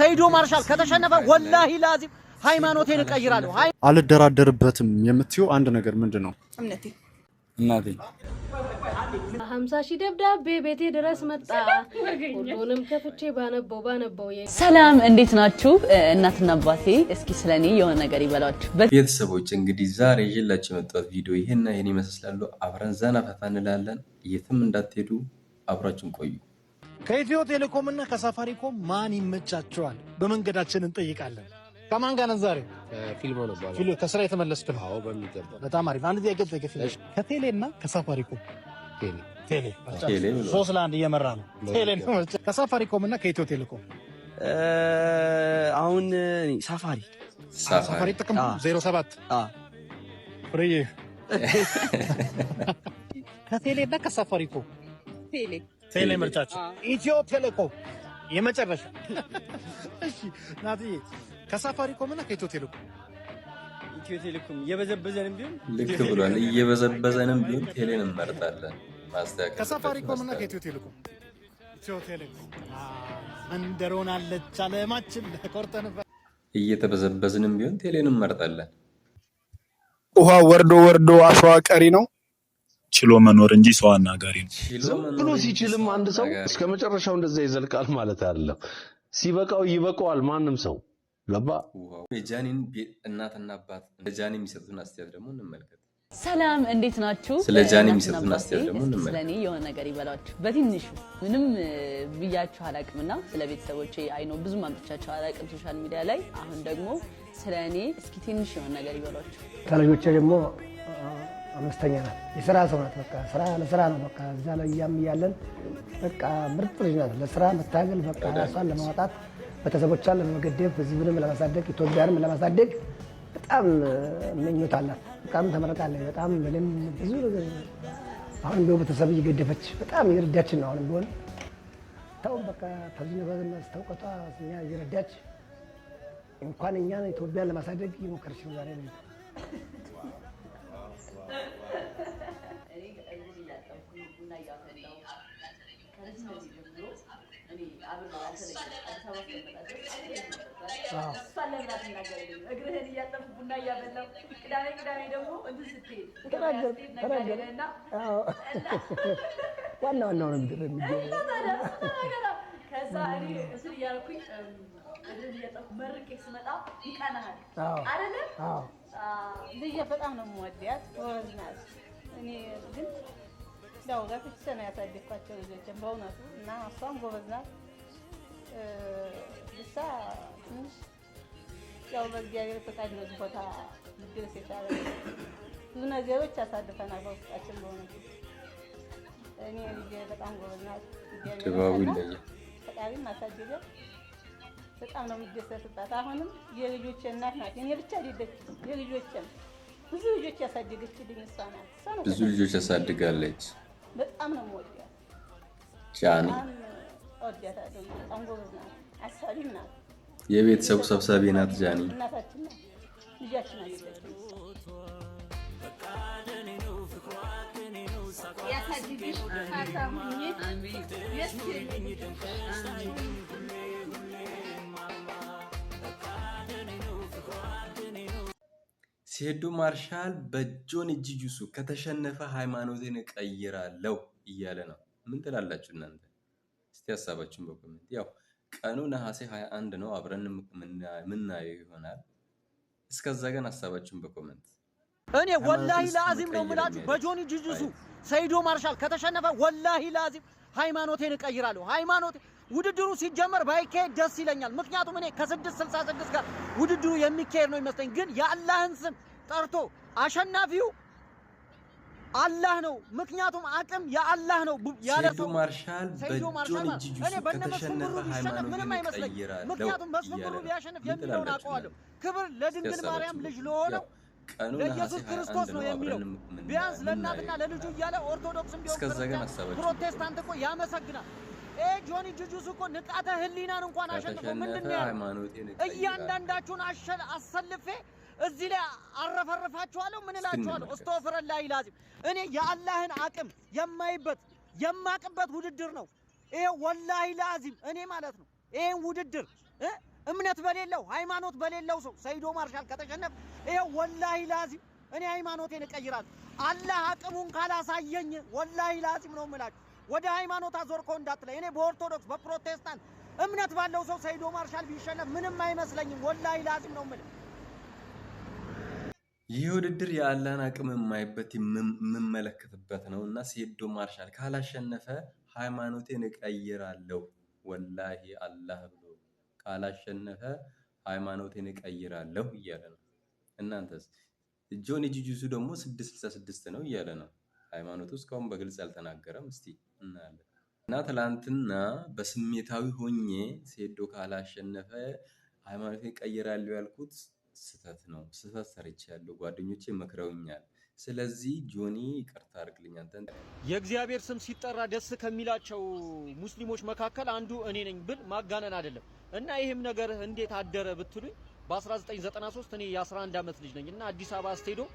ሰይዶ ማርሻል ከተሸነፈ ወላሂ ላዚም ሃይማኖቴን እቀይራለሁ። አልደራደርበትም የምትይው አንድ ነገር ምንድን ነው? እምነቴ። እናቴ። 50,000 ደብዳቤ ቤቴ ድረስ መጣ። ሁሉንም ከፍቼ ባነበው ባነበው ሰላም፣ እንዴት ናችሁ? እናትና አባቴ እስኪ ስለኔ የሆነ ነገር ይበሏችሁ። ቤተሰቦች፣ እንግዲህ ዛሬ ይዤላችሁ የመጣሁት ቪዲዮ ይሄና ይሄን ይመስላሉ። አብረን ዘና ፈታ እንላለን። የትም እንዳትሄዱ፣ አብራችሁን ቆዩ። ከኢትዮ ቴሌኮም እና ከሳፋሪኮም ማን ይመቻቸዋል? በመንገዳችን እንጠይቃለን። ከማን ጋር ነን ዛሬ? ፊልሞ ነው። ፊሎ፣ ከስራ የተመለስክ ነው? አዎ፣ በሚገባ። በጣም አሪፍ። አንድ ጥያቄ ልጠይቅህ ፊሎ። ከቴሌ እና ከሳፋሪኮም? ቴሌ። ቴሌ። ቴሌ ብሏል። 3-1 እየመራ ነው። ቴሌ ነው ምርጫ። ከሳፋሪኮም እና ከኢትዮ ቴሌኮም? አሁን ሳፋሪ። ሳፋሪ ሳፋሪ። ጥቅም 07 ፍሬዬ፣ ከቴሌ እና ከሳፋሪኮም? ቴሌ። ቴሌ ምርጫችን። ኢትዮ ቴሌኮም የመጨረሻ። እሺ ናትዬ፣ ከሳፋሪኮም እና ከኢትዮ ቴሌኮም? ኢትዮ ቴሌኮም፣ እየበዘበዘንም ቢሆን። ልክ ብሏል። እየበዘበዘንም ቢሆን ቴሌን እንመርጣለን። ማስተካከል ከሳፋሪኮም እና ከኢትዮ ቴሌኮም? ኢትዮ ቴሌኮም መንደር ሆናለች አለማችን ቆርጠንበት። እየተበዘበዝንም ቢሆን ቴሌን እንመርጣለን። ውሃ ወርዶ ወርዶ አሸዋ ቀሪ ነው። ችሎ መኖር እንጂ ሰው አናጋሪ ነው። ችሎ ዝም ብሎ መኖር እንጂ ሲችልም ሰው አንድ ሰው አናጋሪ እስከ መጨረሻው እንደዛ ይዘልቃል ማለት አይደለም። ሲበቃው ይበቃዋል። ማንም ሰው ገባ። Wow! የጃኒን እናትና አባት ለጃኒ የሚሰጡትን አስተያየት ደግሞ እንመልከት። ሰላም፣ እንዴት ናችሁ? ስለ ጃኒ እናትና የሚሰጡትን አባቴ አስተያየት ደግሞ እስኪ እንመልከት። ስለኔ የሆነ ነገር ይበሏችሁ በትንሹ። ምንም ብያችሁ አላቅምና ስለ ቤተሰቦቼ I know ብዙም አምጥቻቸው አላቅም social media ላይ። አሁን ደግሞ ስለ እኔ እስኪ ትንሽ የሆነ ነገር ይበሏችሁ። ከልጆቼ ደግሞ አምስተኛ ናት። የስራ ሰው ናት። በቃ ስራ ለስራ ነው። በቃ እዛ ላይ እያም እያለን በቃ ምርጥ ልጅ ናት። ለስራ መታገል፣ በቃ ራሷን ለማውጣት፣ ቤተሰቦቿን ለመገደፍ፣ ህዝብንም ለማሳደግ፣ ኢትዮጵያንም ለማሳደግ በጣም ምኞት አላት። በጣም ተመርቃለች። በጣም በደንብ ብዙ ነገር አሁንም ቢሆን ቤተሰብ እየገደፈች በጣም እየረዳችን ነው። አሁንም ቢሆን ታውን በቃ ከልጅነቷ እስከ እውቀቷ እኛ እየረዳች እንኳን እኛን ኢትዮጵያን ለማሳደግ እየሞከረች ነው ዛሬ ላይ። እኔ እግሩን እያጠብኩኝ ቡና እያፈላሁ ከልጅነቴ ጀምሮ እኔ አብሬ አልተለየም። አዲስ አበባ እስከምመጣ ድረስ አብሬ ነበር። እሷን ለምን አትናገርልኝም? እግርህን እያጠብኩ ቡና እያበላሁ፣ ቅዳሜ ቅዳሜ ደግሞ እንትን ስትሄድ ገበያ ተናገር ስትሄድ ነጋዴ ተናገር። ነህ እና አዎ። ዋና ዋናው ነው የሚደረግ። እና ታዲያ እሱ ተናገራ። ከዛ እኔ እንትን እያልኩኝ እግርህን እያጠብኩ መርቄ ስመጣ ይቀናሃል አይደለ? አዎ። ልጄ በጣም ነው የምወዳት፣ ጎበዝ ናት። እኔ ግን ያው ገፍቼ ነው ያሳደግኳቸው ልጆችን በእውነቱ፣ እና እሷም ጎበዝ ናት። ብቻ ትንሽ ያው በእግዚአብሔር ፈቃድ ነው እዚህ ቦታ ልደርስ የቻለ። ብዙ ነገሮች አሳልፈናል በውስጣችን በእውነቱ። እኔ ልጄ በጣም ጎበዝ ናት። እግዚአብሔር ድባቡ ይመስገን። ይለያል። ፈጣሪም አሳደገ። በጣም ነው የሚደሰትባት። አሁንም የልጆቼ እናት ናት። የኔ ብቻ አይደለችም፣ የልጆቼም ብዙ ልጆች ያሳደገችልኝ እሷ ናት። እሷ ነው ብዙ ልጆች ያሳድጋለች በጣም ነው የምወዳት። ጃኒ። በጣም እወዳታለሁ። በጣም ጎበዝ ናት፣ አሳቢም ናት። የቤተሰቡ ሰብሳቢ ናት ጃኒ። እናታችን ናት፣ ልጃችን አይደለችም እሷ። ያሳድግሽ ሀብታም ሁኚ። ደስ የሚል። ሴዶ ማርሻል በጆኒ ጂጁሱ ከተሸነፈ ሃይማኖቴን እቀይራለሁ እያለ ነው። ምን ትላላችሁ እናንተ? እስቲ ሀሳባችሁን በ comment። ያው ቀኑ ነሐሴ 21 ነው። አብረን ምናየው ይሆናል። እስከዛ ግን ሀሳባችሁን በ comment። እኔ ወላሂ ሃይማኖትን ላዚም ነው እስከመቀየር የምላችሁ። የሚያደርስ በጆኒ ጂጁሱ ሰይዶ ማርሻል ከተሸነፈ ወላሂ ላዚም ሃይማኖቴን እቀይራለሁ። ሃይማኖቴ ውድድሩ ሲጀመር ባይካሄድ ደስ ይለኛል። ምክንያቱም እኔ ከ666 ጋር ውድድሩ የሚካሄድ ነው ይመስለኝ። ግን የአላህን ስም ጠርቶ አሸናፊው አላህ ነው። ምክንያቱም አቅም የአላህ ነው ያለ ሴዶ ሰው ማርሻል ሰይዶ ማርሻል በጆኒ ማለት ጂጁሱ እኔ በነ መስፍን ከተሸነፈ ብሩ ቢሸነፍ ምንም ሃይማኖቴን አይመስለኝ። እቀይራለሁ ምክንያቱም መስፍን እያለ ብሩ ነው። ቢያሸንፍ ምን የሚለውን ትላላችሁ አውቀዋለሁ። እናንተ? ክብር እስቲ ለድንግል ማርያም ሀሳባችሁን ልጅ ለሆነው ያው ቀኑ ነሐሴ ለኢየሱስ 21 ክርስቶስ ነው ነው። የሚለው። አብረን ቢያንስ ለእናትና ምናየው ለልጁ ይሆናል። እያለ ኦርቶዶክስም ቢሆን እስከዛ ግን ክርስቲያን ሀሳባችሁን ፕሮቴስታንት እኮ ያመሰግናል። ይሄ ጆኒ ጁጁሱ እኮ ንቃተ ህሊናን እንኳን አሸንፎ ምንድን ከተሸነፈ ነው ያለው? ሃይማኖቴን እቀይራለሁ። እያንዳንዳችሁን አሰልፌ እዚህ ላይ አረፈርፋችኋለሁ። ምን እስቲ እላችኋለሁ? እንመልከት። أستغفر الله العظيم። እኔ የአላህን አቅም የማይበት የማቅበት ውድድር ነው ይሄ። ወላሂ ላዚም እኔ ማለት ነው ይሄን ውድድር እምነት በሌለው፣ ሃይማኖት በሌለው ሰው ሰይዶ ማርሻል ከተሸነፈ ይኸው ወላሂ ላዚም እኔ ሃይማኖቴን እቀይራለሁ። አላህ አቅሙን ካላሳየኝ ወላሂ ላዚም ነው የምላችሁ። ወደ ሃይማኖት አዞርከው እንዳትለኝ። እኔ በኦርቶዶክስ፣ በፕሮቴስታንት እምነት ባለው ሰው ሰይዶ ማርሻል ቢሸነፍ ምንም አይመስለኝም። ወላሂ ላዚም ነው የምልህ። ይህ ውድድር የአላህን አቅም የማይበት፣ የምመለከትበት ነው እና ሴዶ ማርሻል ካላሸነፈ ሃይማኖቴን እቀይራለሁ። ወላሂ አላህ ብሎ ካላሸነፈ ሃይማኖቴን እቀይራለሁ እያለ ነው። እናንተስ? ጆኒ ጂጂሱ ደግሞ 666 ነው እያለ ነው። ሃይማኖቱ እስካሁን በግልጽ አልተናገረም። እስቲ እናያለን። እና ትላንትና በስሜታዊ ሆኜ ሴዶ ካላሸነፈ ሃይማኖቴን እቀይራለሁ ያልኩት ስህተት ነው። ስህተት ሰርቻለሁ። ጓደኞቼ መክረውኛል። ስለዚህ ጆኒ ይቅርታ አድርግልኝ አንተን። የእግዚአብሔር ስም ሲጠራ ደስ ከሚላቸው ሙስሊሞች መካከል አንዱ እኔ ነኝ ብል ማጋነን አይደለም። እና ይህም ነገር እንዴት አደረ ብትሉኝ፣ በ1993 እኔ የ11 ዓመት ልጅ ነኝ እና አዲስ አበባ ስቴዲየም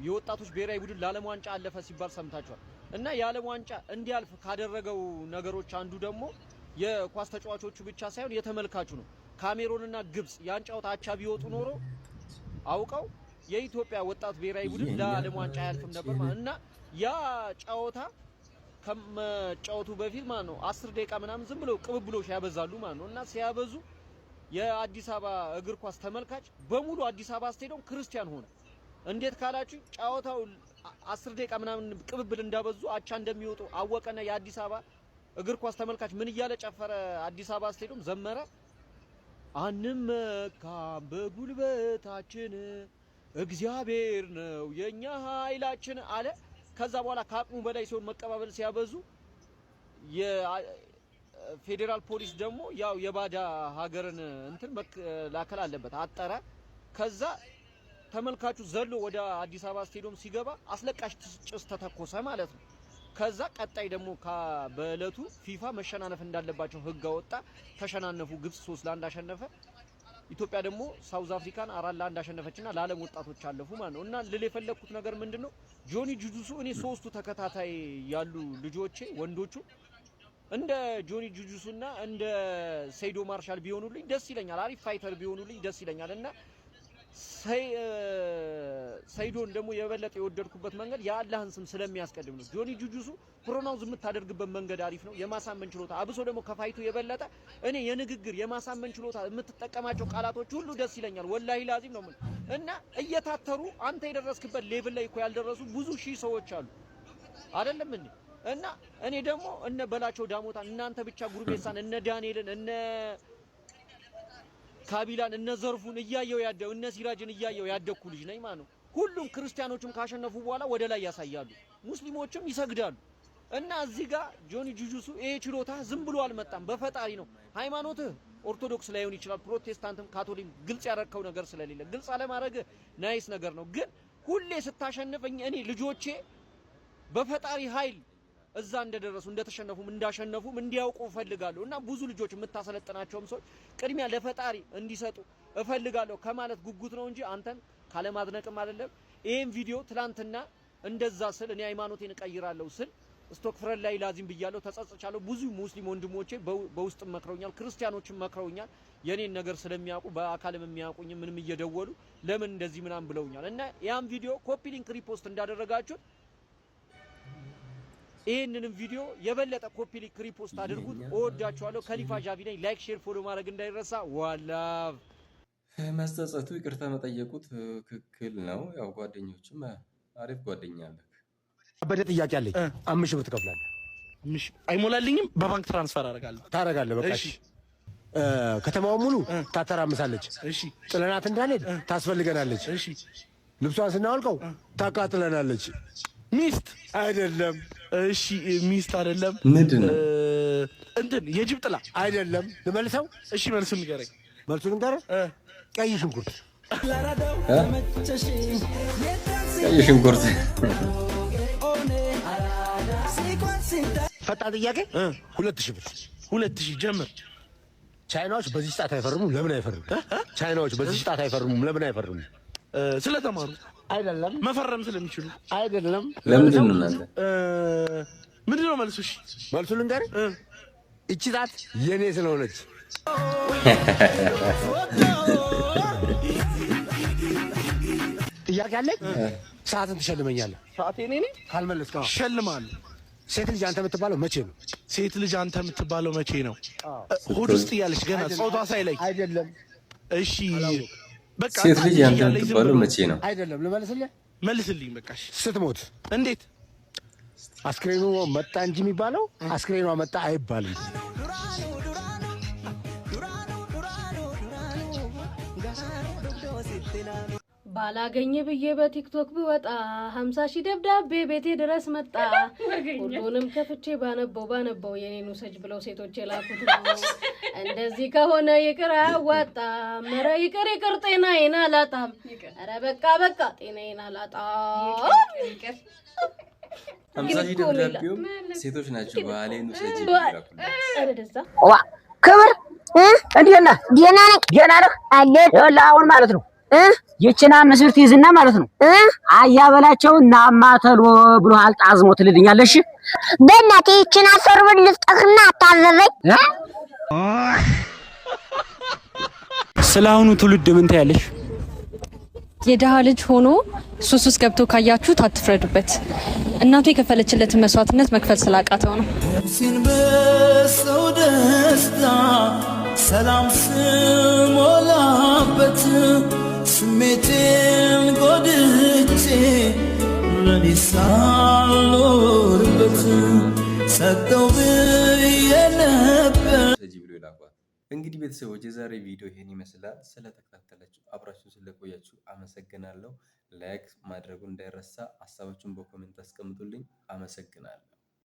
የወጣቶች ብሔራዊ ቡድን ለዓለም ዋንጫ አለፈ ሲባል ሰምታችኋል። እና የዓለም ዋንጫ እንዲያልፍ ካደረገው ነገሮች አንዱ ደግሞ የኳስ ተጫዋቾቹ ብቻ ሳይሆን የተመልካቹ ነው። ካሜሮንና ግብጽ ያን ጨዋታ አቻ ቢወጡ ኖሮ አውቀው የኢትዮጵያ ወጣት ብሔራዊ ቡድን ለዓለም ዋንጫ አያልፍም ነበር ማለት። እና ያ ጨዋታ ከመጫወቱ በፊት ማለት ነው 10 ደቂቃ ምናምን ዝም ብለው ቅብብሎሽ ያበዛሉ ማለት ነው። እና ሲያበዙ የአዲስ አበባ እግር ኳስ ተመልካች በሙሉ አዲስ አበባ ስቴዲየም ክርስቲያን ሆነ። እንዴት ካላችሁ፣ ጨዋታው 10 ደቂቃ ምናምን ቅብብል እንዳበዙ አቻ እንደሚወጡ አወቀና የአዲስ አበባ እግር ኳስ ተመልካች ምን እያለ ጨፈረ? አዲስ አበባ ስቴዲየም ዘመረ። አንመካም በጉልበታችን፣ እግዚአብሔር ነው የኛ ኃይላችን አለ። ከዛ በኋላ ከአቅሙ በላይ ሲሆን መቀባበል ሲያበዙ የፌዴራል ፖሊስ ደግሞ ያው የባዳ ሀገርን እንትን መከላከል አለበት፣ አጠረ። ከዛ ተመልካቹ ዘሎ ወደ አዲስ አበባ ስቴዲየም ሲገባ አስለቃሽ ጭስ ተተኮሰ ማለት ነው። ከዛ ቀጣይ ደግሞ በእለቱ ፊፋ መሸናነፍ እንዳለባቸው ህግ አወጣ። ተሸናነፉ። ግብጽ 3-1 አሸነፈ። ኢትዮጵያ ደግሞ ሳውዝ አፍሪካን 4-1 አሸነፈችና ለዓለም ወጣቶች አለፉ ማለት ነው። እና ልል የፈለግኩት ነገር ምንድነው? ጆኒ ጁጁሱ እኔ ሶስቱ ተከታታይ ያሉ ልጆቼ ወንዶቹ እንደ ጆኒ ጁጁሱና እንደ ሰይዶ ማርሻል ቢሆኑልኝ ደስ ይለኛል። አሪፍ fighter ቢሆኑልኝ ደስ ይለኛል። እና ሰይዶን ደግሞ የበለጠ የወደድኩበት መንገድ የአላህን ስም ስለሚያስቀድም ነው። ጆኒ ጁጁሱ pronounce የምታደርግበት መንገድ አሪፍ ነው። የማሳመን ችሎታ፣ አብሶ ደግሞ ከ fight ኡ የበለጠ እኔ የንግግር የማሳመን ችሎታ፣ የምትጠቀማቸው ቃላቶች ሁሉ ደስ ይለኛል። ወላሂ ላዚም ነው እና እየታተሩ አንተ የደረስክበት level ላይ እኮ ያልደረሱ ብዙ ሺህ ሰዎች አሉ፣ አይደለም እንዴ? እና እኔ ደግሞ እነ በላቸው ዳሞታን፣ እናንተ ብቻ ጉርሜሳን፣ እነ ዳንኤልን፣ እነ ካቢላን፣ እነ ዘርፉን እያየው ያደው፣ እነ ሲራጅን እያየው ያደግኩ ልጅ ነኝ ማለት ነው። ሁሉም ክርስቲያኖችም ካሸነፉ በኋላ ወደ ላይ ያሳያሉ፣ ሙስሊሞችም ይሰግዳሉ። እና እዚህ ጋር ጆኒ ጁጁሱ ይሄ ችሎታ ዝም ብሎ አልመጣም፣ በፈጣሪ ነው። ሃይማኖትህ ኦርቶዶክስ ላይሆን ይችላል፣ ፕሮቴስታንትም ካቶሊክ፣ ግልጽ ያደረግከው ነገር ስለሌለ ግልጽ አለማድረግ nice ነገር ነው። ግን ሁሌ ስታሸንፍ እኔ ልጆቼ በፈጣሪ ኃይል እዛ እንደደረሱ፣ እንደተሸነፉም እንዳሸነፉም እንዲያውቁ እፈልጋለሁ። እና ብዙ ልጆች የምታሰለጥናቸውም ሰዎች ቅድሚያ ለፈጣሪ እንዲሰጡ እፈልጋለሁ ከማለት ጉጉት ነው እንጂ አንተን ካለማድነቅም አይደለም። ይሄን ቪዲዮ ትላንትና እንደዛ ስል፣ እኔ ሃይማኖቴን እቀይራለሁ ስል አስተግፊሩላህ ላዚም ብያለሁ፣ ተጸጽቻለሁ። ብዙ ሙስሊም ወንድሞቼ በውስጥ መክረውኛል፣ ክርስቲያኖችም መክረውኛል። የኔን ነገር ስለሚያውቁ በአካልም የሚያውቁኝ ምንም እየደወሉ ለምን እንደዚህ ምናምን ብለውኛል። እና ያን ቪዲዮ copy link repost እንዳደረጋችሁት ይህንንም ቪዲዮ የበለጠ copy link repost አድርጉት። እወዳችኋለሁ። ከሊፋ ጃቪ ነኝ። Like፣ share፣ follow ማድረግ እንዳይረሳ። One love። መጸጸቱ፣ ይቅርታ መጠየቁ ትክክል ነው። ያው ጓደኞችም አሪፍ ጓደኛ አለህ። አበደ ጥያቄ አለኝ። 5,000 ብር ትከፍላለህ። አይሞላልኝም። በባንክ transfer አደርጋለሁ። ታደርጋለህ። በቃ እሺ። ከተማውን ሙሉ ታተራምሳለች። ጥለናት እንዳንሄድ ታስፈልገናለች። ልብሷን ስናወልቀው ታቃጥለናለች። ሚስት? አይደለም። እሺ፣ ሚስት አይደለም። ምንድን ነው? እንትን የጅብ ጥላ? አይደለም። ልመልሰው? እሺ፣ መልሱን ንገረኝ። መልሱን ንገረኝ። ቀይ ሽንኩርት። ቀይ ሽንኩርት። ፈጣን ጥያቄ፣ 2,000 ብር። 2,000 ጀምር። ቻይናዎች በዚህ ጣት አይፈርሙም። ለምን አይፈርሙም? ቻይናዎች በዚህ ጣት አይፈርሙም። ለምን አይፈርሙም? ስለተማሩ። አይደለም። መፈረም ስለሚችሉ። አይደለም። ለምንድን ነው እናንተ? ምንድን ነው መልሱ? እሺ። መልሱ ልንገርህ። እቺ ጣት የኔ ስለሆነች። ጥያቄ አለኝ። ሰዓትን ትሸልመኛለህ። ሰዓቴ እኔ ነኝ። ካልመለስክ አዎ። እሸልምሃለሁ። ሴት ልጅ አንተ የምትባለው መቼ ነው? ሴት ልጅ አንተ የምትባለው መቼ ነው? ሆድ ውስጥ እያለች ገና ጾታ ሳይለይ። አይደለም። እሺ በቃ ሴት ልጅ አንተ እያለች ዝም የምትባለው ብሎ መቼ ነው? አይደለም። ልመልስልህ። መልስልኝ። በቃ እሺ። ስትሞት። እንዴት? አስክሬኑ መጣ እንጂ የሚባለው አስክሬኗ መጣ አይባልም። ባላገኝ ብዬ በቲክቶክ ብወጣ 50,000 ደብዳቤ ቤቴ ድረስ መጣ። ሁሉንም ከፍቼ ባነበው ባነበው የኔን ውሰጅ ብለው ሴቶች የላኩት ነው። እንደዚህ ከሆነ ይቅር አያዋጣም። ኧረ ይቅር ይቅር ጤናዬን አላጣም። ኧረ በቃ በቃ ጤናዬን አላጣም። 50,000 ግን እኮ ሌላ ደብዳቤውም ሴቶች ናቸው ባሌን ውሰጂ ብለው የላኩላት። ኧረ ደዛ ዋ ክብር እንዴት ነህ? ደህና ነኝ። ደህና ነህ? አለን። ይኸውልህ አሁን ማለት ነው ይችን 5 ብር ትይዝና ማለት ነው አያ በላቸው እና አማተሎ ብሎሃል ጣዝሞ ትልልኛለሽ። እሺ? በእናትህ ይችን 10 ብር ልስጥህና አታዘዘኝ። ስለ አሁኑ ትውልድ ምን ታያለሽ? የድሃ ልጅ ሆኖ ሱስ ውስጥ ገብቶ ካያችሁት አትፍረዱበት። እናቱ የከፈለችለትን መስዋዕትነት መክፈል ስላቃተው ነው። ነፍሴን በሰው ደስታ ሰላም ስሞላበት ስሜቴን ጎድቼ ለኔ ሳልኖርበት ሰጠው ብዬ ነበር። ውሰጂ ብሎ የላኳት። እንግዲህ ቤተሰቦች የዛሬ ቪዲዮ ይሄን ይመስላል። ስለተከታተላችሁ አብራችሁን ስለቆያችሁ አመሰግናለሁ። Like ማድረጉ እንዳይረሳ፣ ሀሳባችሁን በ comment አስቀምጡልኝ። አመሰግናለሁ።